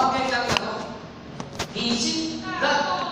簡單講，其實咱。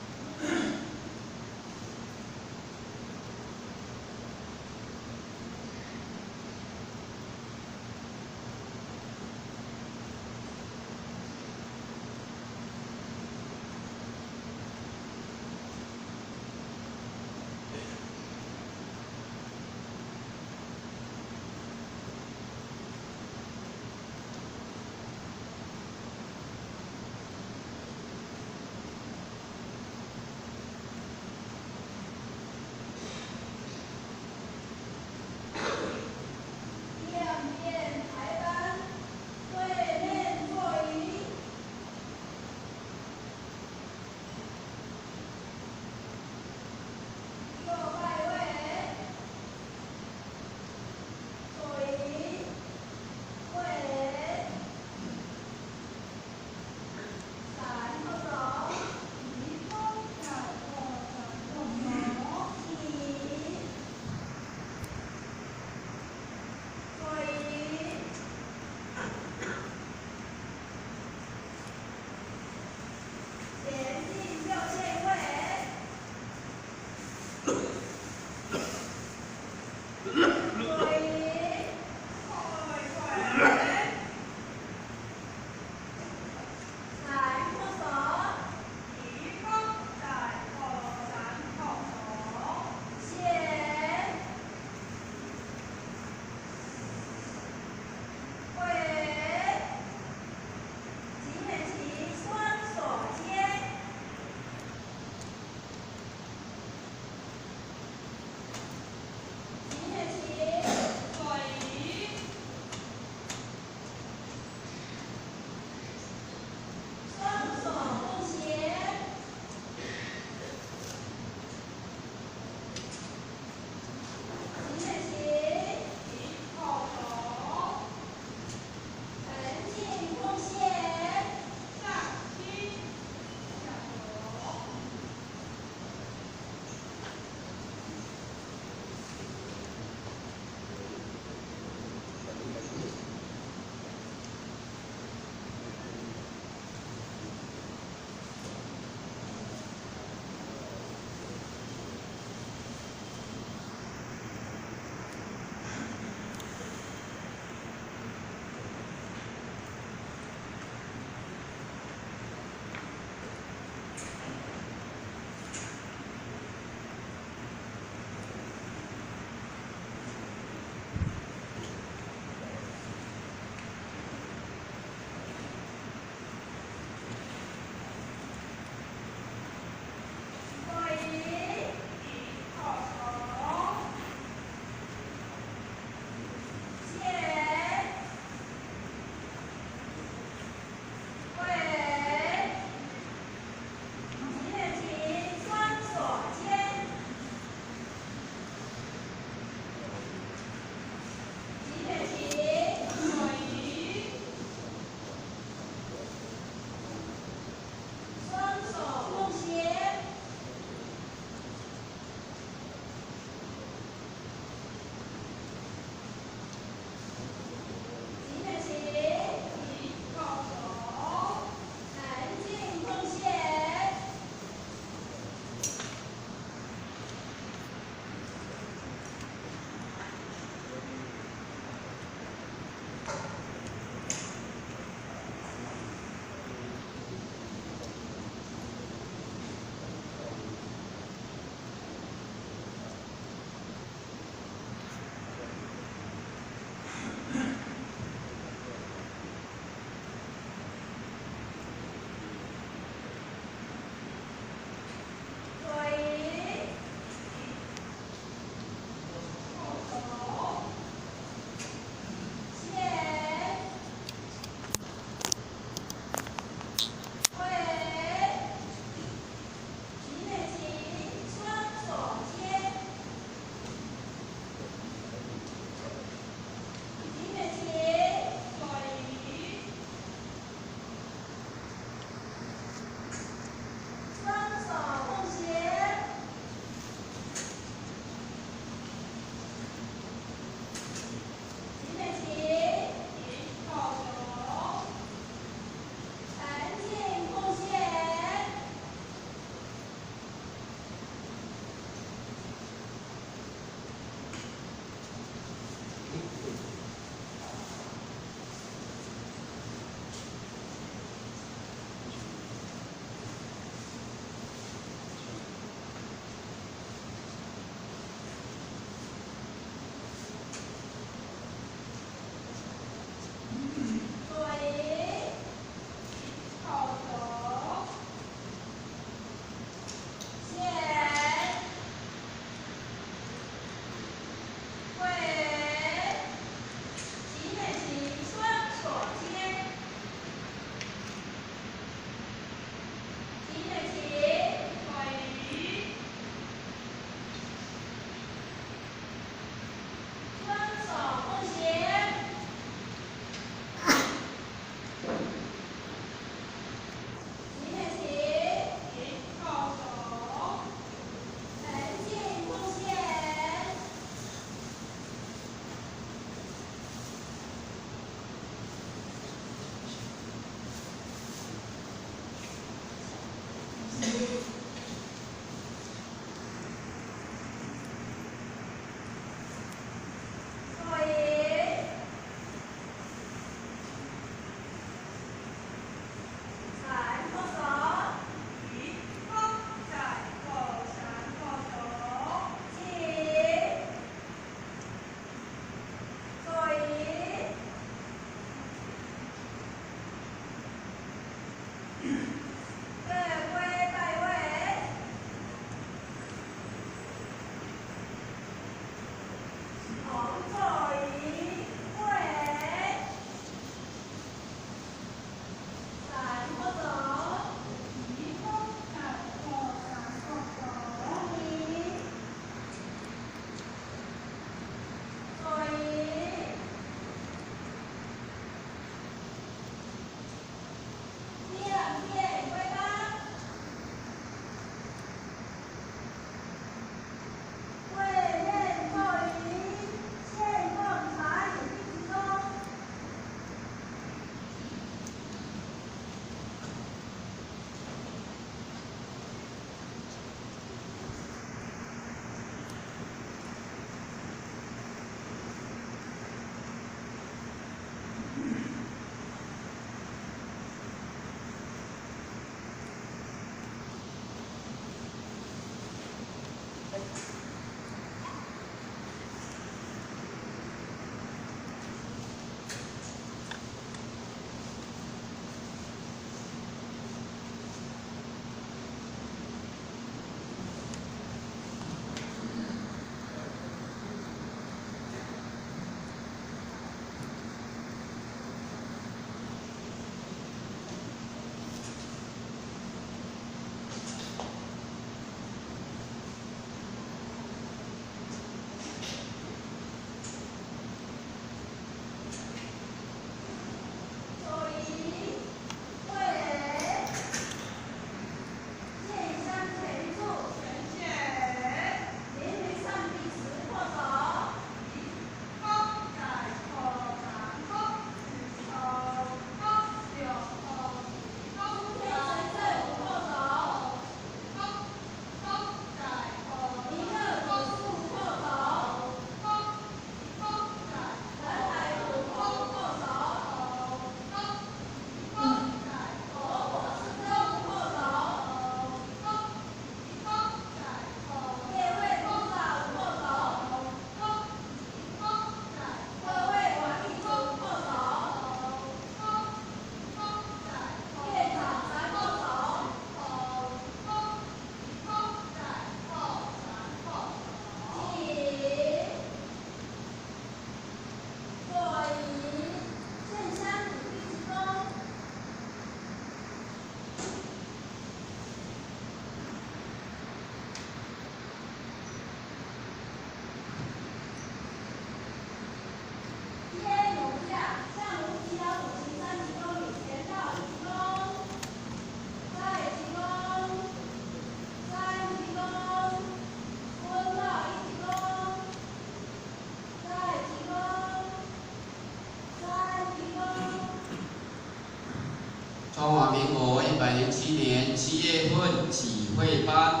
中華民國107年7月份啟慧班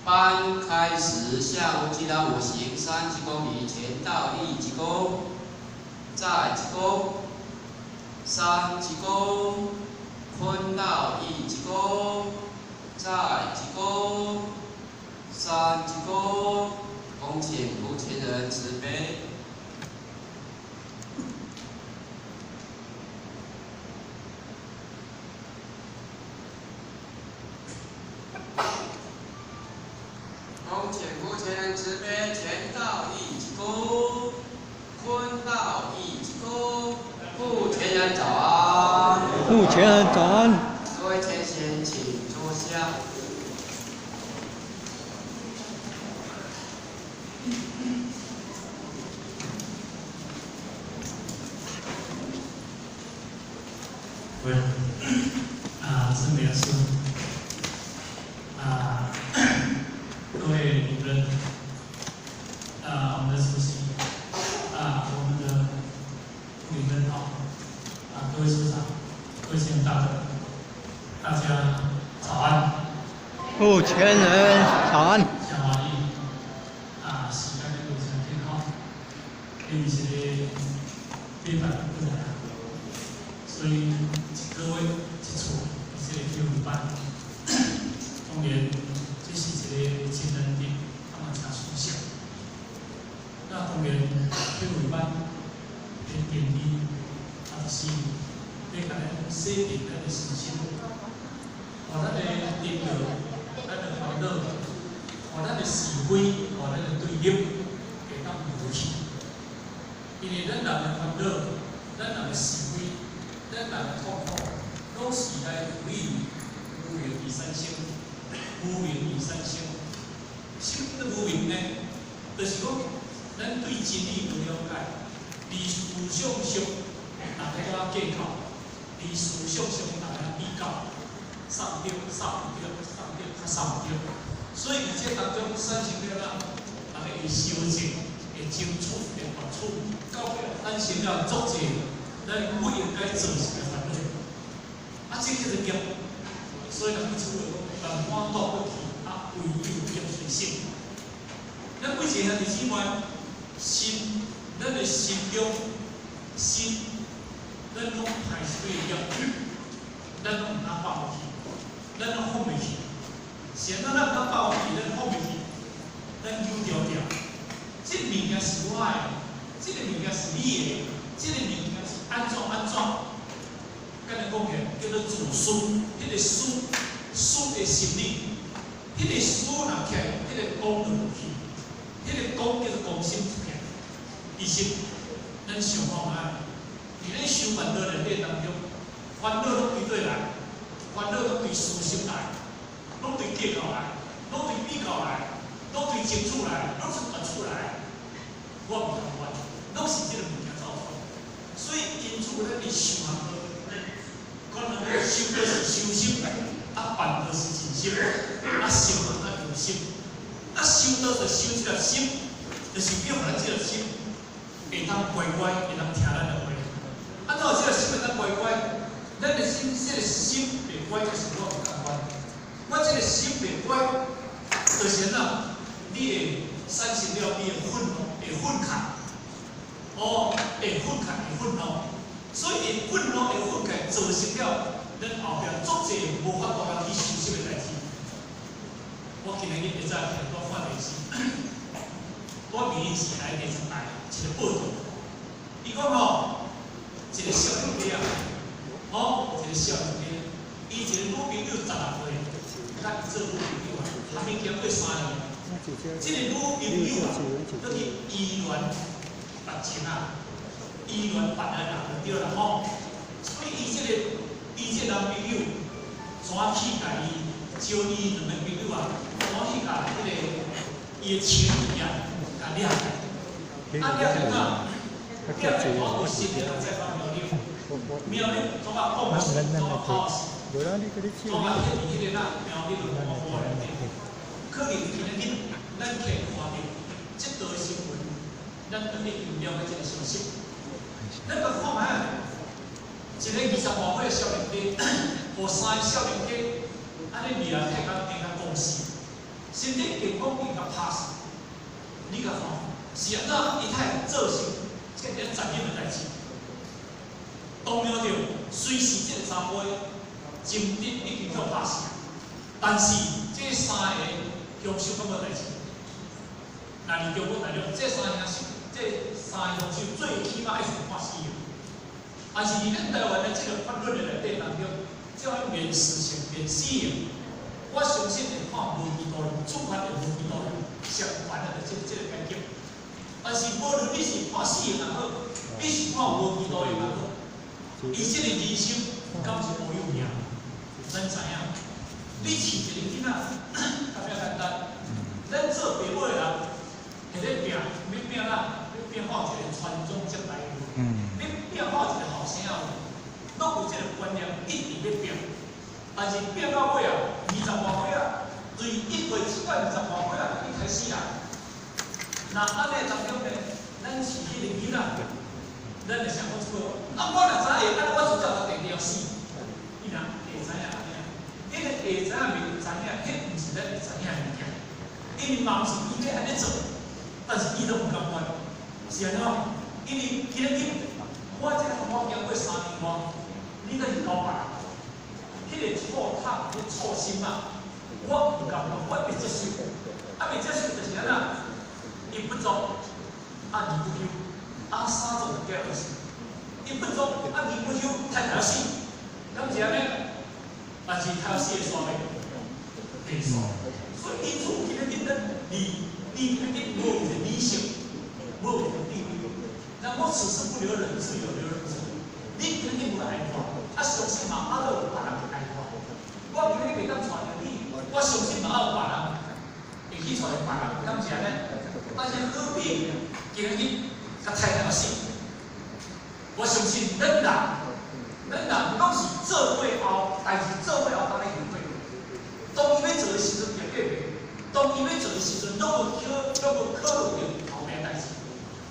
班開始，向烏吉拉姆行三鞠躬禮，前倒立一躬，再一躬，三鞠躬，坤道一鞠躬，再一躬，三鞠躬，恭請護前人慈悲。恭請護前人慈悲，前倒立一躬，坤道一鞠躬，護前人早安。護前人早安。各位前賢，請坐下。喂，啊，鄭美老師，啊，各位主任，啊，我們的主席，啊，我們的副主任好，啊，各位處長，各位先生大德，大家早安。護前人早安。真歡喜，啊，時間的過程真好，因為是禮拜過來啊，所以一個月一次，這個啟慧班，當然這是一個真難得，啊嘛真殊勝。那當然啟慧班的定義，啊就是欲共咱洗淨咱的身心，予咱的颠倒，咱的煩惱，予咱的是非，予咱的對立，會當無去。因為咱人的煩惱，咱人的是非，咱人的痛苦，攏是來自於無明而產生，無明而產生。什麼叫無明呢？就是講，咱對真理無了解，離思想上大家都計較，離思想上大家比較，送對送毋對，送對較送毋對。所以佇這當中產生了啦，大家會相爭，會爭取，會奪取，到尾產生了足濟咱不應該造成的煩惱。啊，這叫做業。所以人去厝的講，萬般帶過去，啊，唯有業隨身。咱每一個兄弟姊妹，心，咱的心中，心，咱攏排除的業，咱攏毋通放落去，咱攏放袂去。是按怎咱毋通放落去，咱放袂去，咱丟掉掉。這個物件是我的，這個物件是你的，這個物件是按怎按怎。敢若講起來叫做自私，彼個私，私的心理，彼個私若起來，彼個公就無去，彼個公叫做公心出來。其實，咱想看覓，佇咧修曼陀羅內當中，煩惱攏對佗來，煩惱攏對私心來，攏對計較來，攏對比較來，攏對爭取來，攏是奪取來。我毋甘願，攏是這個物件造成。所以因此，咱佇修行，可能修道是修心，啊，辦道是盡心，啊，修行啊用心。啊，修道就修這粒心，就是叫咱這粒心會當乖乖，會當聽咱的話。啊，怎這粒心會當乖乖？咱的心，這個心袂乖，就是我毋甘願。我這個心袂乖，就是按怎？你會產生了你的憤怒，會憤慨，哦，會憤慨，會憤怒。所以會憤怒，會憤慨，造成了咱後壁足濟無法度通去修習的代誌。我今日一早起來我看電視，我明日來電視台一個報道，伊講吼，一個少年家啊，吼，一個少年家，伊一個女朋友16歲，佮伊做女朋友啊，還沒經過3年，這個女朋友啊，閣去醫院別情啊。醫院別的人就對啦吼，所以伊這個男朋友怎去共伊招伊兩個朋友啊，怎去共彼個伊的情人啊，共掠來，啊掠來哪？掠來我有心的再發苗栗，苗栗怎啊講是怎啊跑是，怎啊去佇彼個哪苗栗的五湖內底，可能今仔日咱去看著這道新聞，咱都已經了解這個消息。咱閣看覓，一個20外歲的少年家，予三个少年家按呢掠退甲定甲公司，身體健康已經拍死。你共看，是按怎伊才會造成這個殘忍的代誌？當然著，隨時這個查埔真的已經予拍死，但是這三個兇手敢無代誌？若佇中國大陸，這三個兇手，這三個兇手最起碼愛是判死刑。但是佇咱台灣的這個法律的內底當中，這種免死刑、免死刑，我相信會判無期徒刑，處罰會無期徒刑，上懸的就這個解決。但是無論你是判死刑也好，你是判無期徒刑也好，伊這個人生敢是烏有命？咱知影，你飼一個囡仔較比較簡單，咱做爸母的人，會咧拼，欲拼哪？欲拼好一個傳宗接代。欲拼好一個後生仔，攏有這個觀念，一直欲拼。但是拼到尾啊，二十外歲啊，對1歲7到20外歲啊，就開始啊。若按呢當中呢，咱飼彼個囡仔，咱會想講出啊，我若知會按呢，我就照定定死。伊若會知影按呢，彼個會知影袂知影，彼毋是咱會知影的物件。因為嘛毋是伊欲按呢做，但是伊都毋甘願，是按怎？因為今日我這個我經過3年外，你閣去交別人，彼個錯痛、彼個錯心啊，我毋甘願，我袂接受。啊，袂接受就是按怎？一不忠，啊二不休，啊三做就計死。一不忠，啊二不休，太頭死，敢是按呢？但是頭死會煞袂？袂煞。所以因此今日咱你你今日無一個理性，無一個地位。那我此事不留人，自有留人處。你今日無愛我，啊相信嘛，啊有別人會愛我。我今日袂當帶著你，我相信嘛，有別人會去帶著別人，敢是按呢？但是何必今日共太太死？我相信咱人，咱人攏是做過後，代誌做過後，當咧後悔。當伊欲做的時陣，會過袂？當伊欲做的時陣，攏無考慮著後面代誌。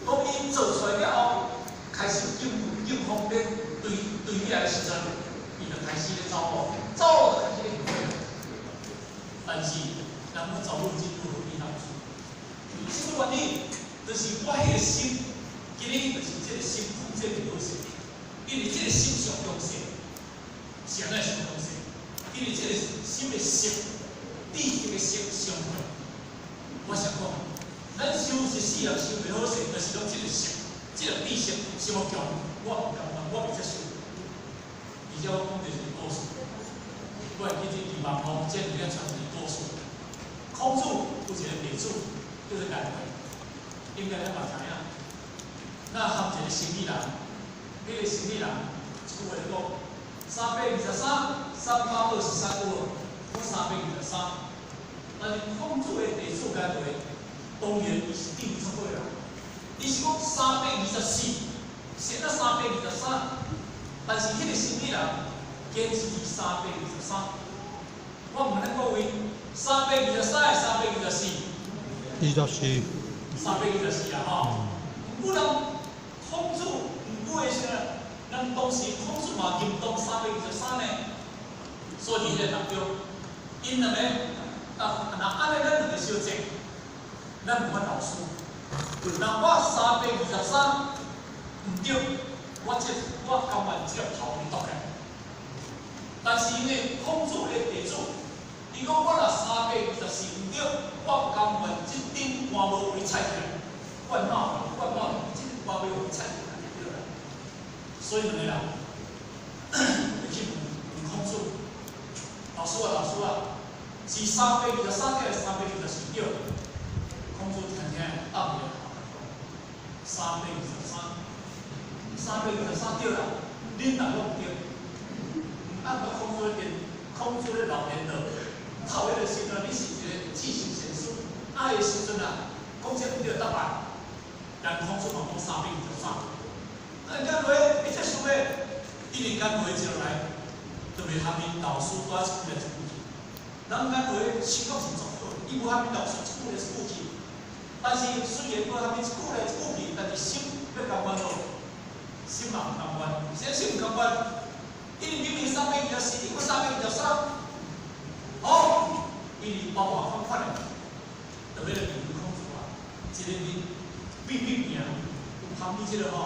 當伊做出來了後，開始警方咧追追起來的時陣，伊就開始咧走路，走路就開始咧後悔。但是，人欲走路進入何必當初？什麼原因？就是我彼個心，今日就是這個心控制袂好勢，因為這個心上強勢，是按怎上強勢？因為這個心的色，知識的色上強。我想講，咱修一世人修袂好勢，就是講這個色，這個知識傷強，我毋甘願，我袂接受。而且我講的是故事，我會記得佇網路這裡面傳一個故事。孔子有一個弟子叫做顏回，應該咱嘛知影。那含一個生意人，彼個生意人一句話就講：三八二十三，三八二十三有無？講三八二十三。但是孔子的弟子顏回，當然伊是智慧足好啦。伊是講三八二十四，寫到三八二十三，但是彼個生意人堅持佇三八二十三。我問咱各位，三八二十三還是三八二十四？24。三八二十四啊吼。毋過人孔子毋過的時陣，人當時孔子嘛認同三八二十三呢。所以佇彼個當中，𪜶兩個，啊，若按呢咱兩個相爭，咱無法度輸。若我三八二十三毋對，我甘願這粒頭去剁來。但是因為孔子的弟子，伊講我若三八二十四毋對，我甘願這頂官帽予伊拆起來，冠帽，冠帽，這頂官帽予伊拆起來就對啦。所以兩個人就去問問孔子，老師啊，老師啊，是三八二十三對，還是三八二十四對？孔子聽聽，答伊個頭，三八二十三，三八二十三對啦，恁人攏毋對。啊，個孔子咧，孔子咧老練道，頭彼個時陣，你是一個知識賢師，啊，彼個時陣啊，講這毋對答案，但孔子嘛講三八二十三，啊，顏回會接受袂？因為顏回接落來，就袂含𪜶老師帶一句來一句去。人顏回心講是足好，伊無含𪜶老師一句來一句去。但是雖然無含𪜶一句來一句去，但是心欲甘願無？心嘛毋甘願，啥心毋甘願？因為明明324，伊阁323，好，因為包括款款的，特別來面對孔子啊，一個面秘密病，有含你這個吼，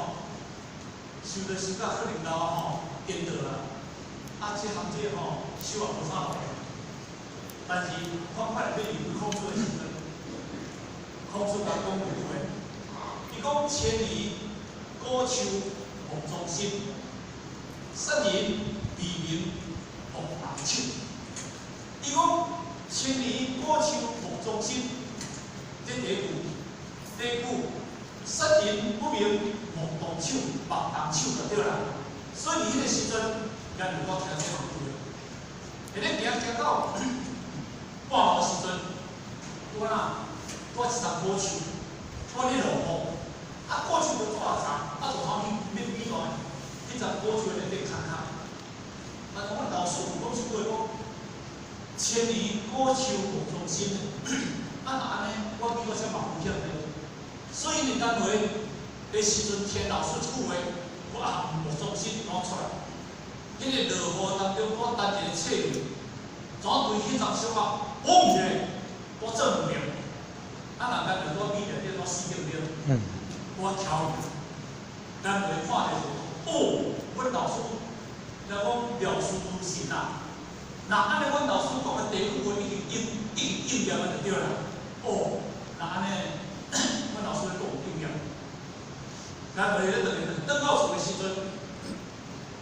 收著收甲可能老吼顛倒啦，啊，這含這個吼手也無啥落，但是款款的欲面對孔子的時陣，孔子共講一句話，伊講千年古樹莫忠心，聖人未明莫動手。伊講千年古樹莫忠心，這第一句。第二句，聖人不明莫動手，莫動手就對啦。所以佇彼個時陣，咱就我聽這兩句話。佇咧行行到半暝時陣，我哪拄一叢果樹，我咧落雨，啊果樹就大叢，啊就通去免米落，彼叢果樹內底空空。啊，阮老師有講一句話講，千年古樹莫忠心。啊，若按呢，我感覺啥嘛危險咧。所以呢，單位彼時陣聽老師一句話，我啊莫忠心講出來。彼個落雨當中，我等一個冊去，怎對彼叢小可嘣一下，我做唔明。啊，人家就拄米內底拄死對毋對？我跳，咱會看著是，哦，阮老師，若講了事如神啊。若按呢，阮老師講的第一句話已經應已經應驗啊，就對啦。哦，若按呢，阮老師咧講有應驗。咱袂咧轉來轉到厝的時陣，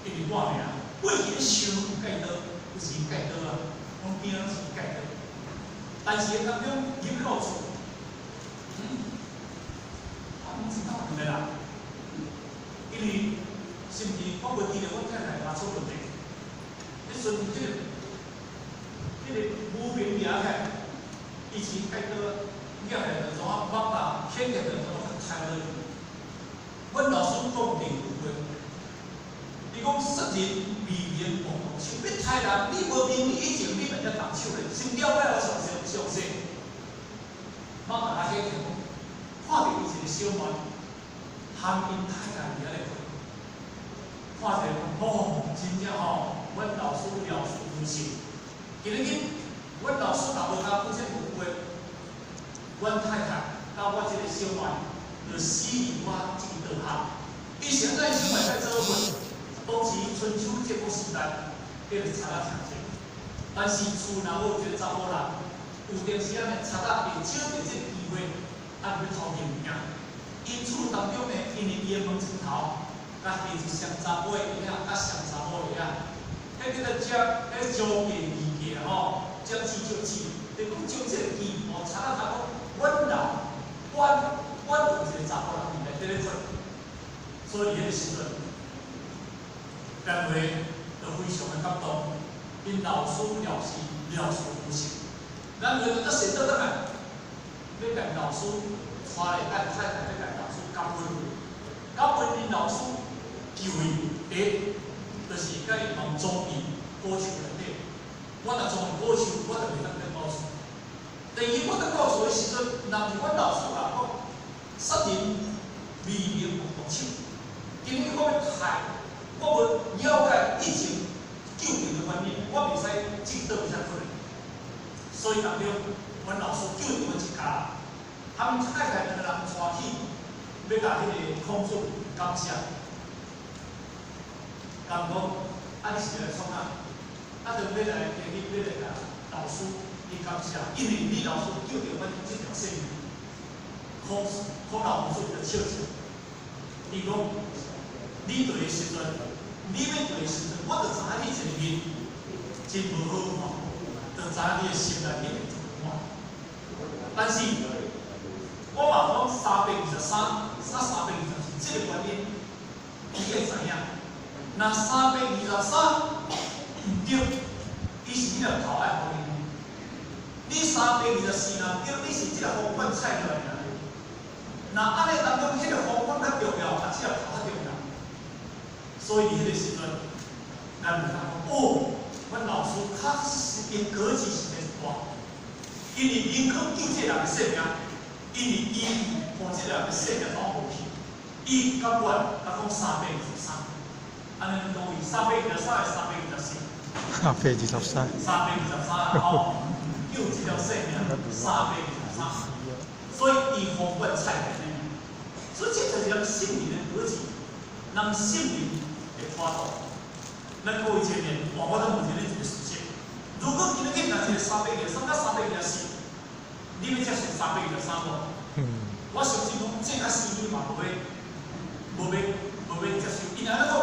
伊伫半暝，過去咧想有蓋刀，有時蓋刀啊，阮邊仔攏是蓋刀。但是當中入到厝，我毋知道兩個人，因為是毋是我無記得阮太太嘛出問題？彼陣這個無名掠起來，以前蓋刀掠起來就怎啊，網啊牽起來就怎啊開落去。阮老師講第二句話，伊講聖人未明莫動手，欲刣人你無明，你以前你袂曉動手咧，先了解了詳細詳細。網大家起來講，看著伊一個小妹，含𪜶太太佇遐咧睏，看者講哦，真正吼，阮老師了事如神。今日日，阮老師若無共講這句話，阮太太佮我這個小妹，就死佇我這个桌下。伊是按怎小妹在做伙？當時春秋戰國時代，彼個賊仔誠濟，但是厝若無一個查某人，有陣時仔呢，賊仔會借著這個機會，啊，欲偷伊物件。因厝當中呢，因為伊的門床頭，佮下一雙查某的鞋仔，佮雙查某的鞋仔，彼叫做將彼招架二架吼，將計就計，就講將這個機，吼，賊仔通講，阮老，阮有一個查某人佇內底咧睏，所以佇彼個時陣，單位就非常的感動，𪜶老師了事了事如神，咱話就說倒轉來，欲共老師帶來佮太太欲共老師結婚，結婚𪜶老師求伊，第一，就是共伊問裝佇古樹內底，我若裝佇古樹，我就袂當轉到厝。第二，我轉到厝的時陣，若毋是阮老師共講，殺人未明莫動手，今日我欲刣，我無了解以前救人的觀念，我袂使這個倒袂使出來。所以當中，阮老師救著阮一家人，他們太太兩個人帶去，欲共彼個孔子感謝，共講，啊你是來創啥？啊，就欲來提去欲來共老師去感謝，因為你老師救著阮這條性命。孔孔老夫子就笑笑，伊講，你對的時陣，你欲對的時陣，我就知影你這個面真無好看，就知影你的心內一定充滿。但是，我嘛講323，啥324，這個原因，伊會知影。若323毋對，伊是彼粒頭愛予你。你324若毋對，你是這個皇冠採落來爾。若按呢當中，彼個皇冠較重要，抑這粒頭較重要？所以佇彼個時陣，咱就感覺哦，阮老師確實𪜶格局實在是大，因為寧可救這個人的性命，因為伊予這個人的性命攏無去，伊甘願共講323，按呢攏同意，323抑324。323。323吼，救一条性命，三百二十三。所以伊宏观菜单呢，所以这就是咱圣灵的逻辑，人圣灵的拖动。咱各位前面，我咱问一个一个事实：如果今日若一个三百二十三，佮三百二十四，你欲接受三百二十三无？我相信讲，这较死你嘛无欲，无欲，无欲接受。𪜶按呢讲，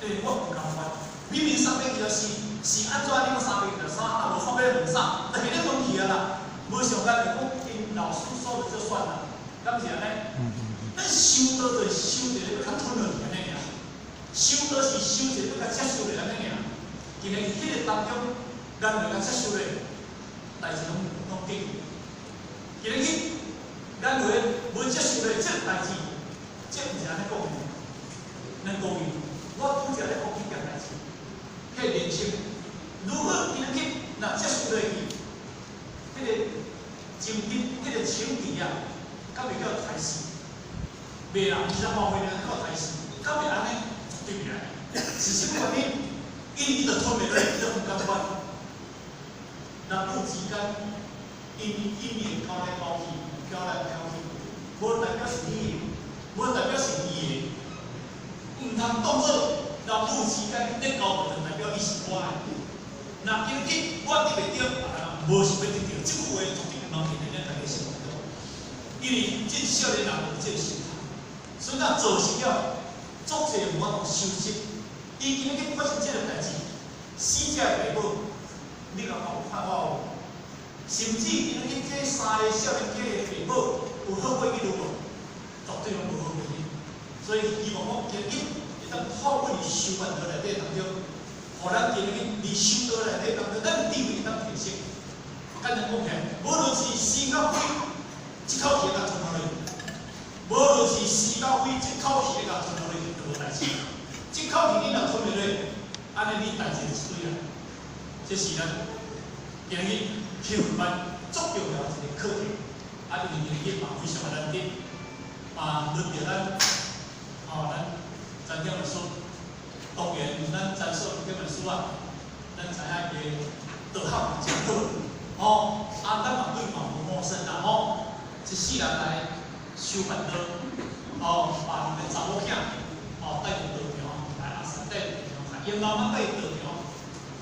欸，我毋甘愿。明明三百二十四是按怎？你讲三百二十三，啊无看欲问啥？就彼咧问去啊啦。无上悬就讲，𪜶老师说的就算了，敢是按呢？咱修道就是修一个欲較吞落去按呢爾，修道是修一个欲較接受的按呢爾。今日彼个當中，咱就較接受的代誌攏攏過去。今日去，咱就無接受的這個代誌，這毋是按呢講的。咱講伊，我拄才咧講彼件代誌，彼個年輕，如果今日去若接受落去，彼個情景、彼個情景啊，敢會叫刣死？袂啦，28歲爾叫刣死，敢會按呢？絕對袂按呢。是啥物原因？因伊就吞袂落，伊就毋甘願。男女之間，𪜶𪜶會交來交去，飄來飄去，無代表是你的，無代表是伊的。毋通當做男女之間咧交就代表伊是我的。若今日我得袂著，啊，無想欲得著，這句話絕對毋通佇咱大家心目中。因為這少年人有這個心態，所以若造成了足濟無法度收拾。伊今日發生這個代誌，死者爸母，你敢有看我無？甚至今日這三个少年家的爸母有好過去無？絕對攏無好過去。所以希望講今日會當透過佇修辦道內底當中，予咱今日佇修道內底當中，咱地位會當提升。簡單講起來，無論是死甲鬼，這口氣共吞落去；無論是死甲鬼，這口氣共吞落去，就無代誌。這口氣你若吞袂落，按呢你代誌就一堆啊。這是咱今日培訓班足重要一個課題。啊，因為今日嘛非常的難得，啊，輪著咱，吼，咱詹長老師，當然咱詹所長老師啊，咱知影伊的道行真好，吼，啊，咱嘛對嘛無陌生啦，吼，一世人來修辦道，吼，把兩個查某囝，吼，帶入道場來阿三帶入道場，𪜶媽媽帶入道場，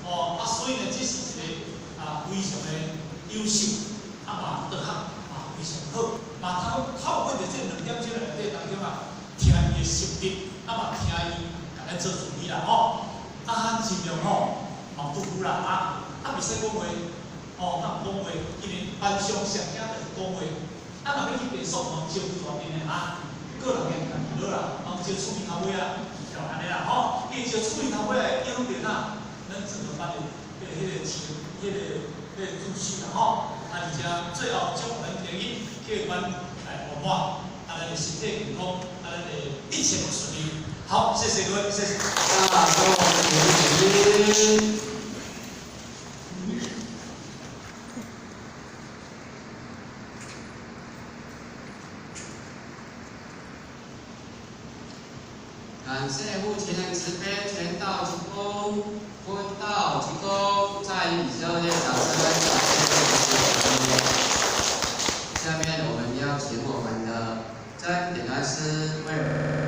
吼，啊，所以呢，這是一個啊非常的優秀，啊嘛道行嘛非常好，嘛通透過著這兩點鐘內底當中啊，聽伊的心得，啊嘛聽伊共咱做助理啦，吼，啊盡量吼，嘛拄好啦，啊啊袂使講話，吼，啊毋講話，因為班上上驚就是講話，啊若欲去便所，嘛招呼大面的啊，個人的家己好啦，嘛招厝邊頭尾啊，就按呢啦，吼，伊招厝邊頭尾來影響著哪，咱整個班的彼個情，彼個秩序啦，吼，啊而且最後祝咱今日去班來圓滿，啊咱的身體健康，啊咱的一切攏順利。好，謝謝各位，謝謝。大眾點點。感謝父親的慈悲，全道鞠躬，分道鞠躬，再以熱烈掌聲感謝。下面我們邀請我們的曾點傳師為。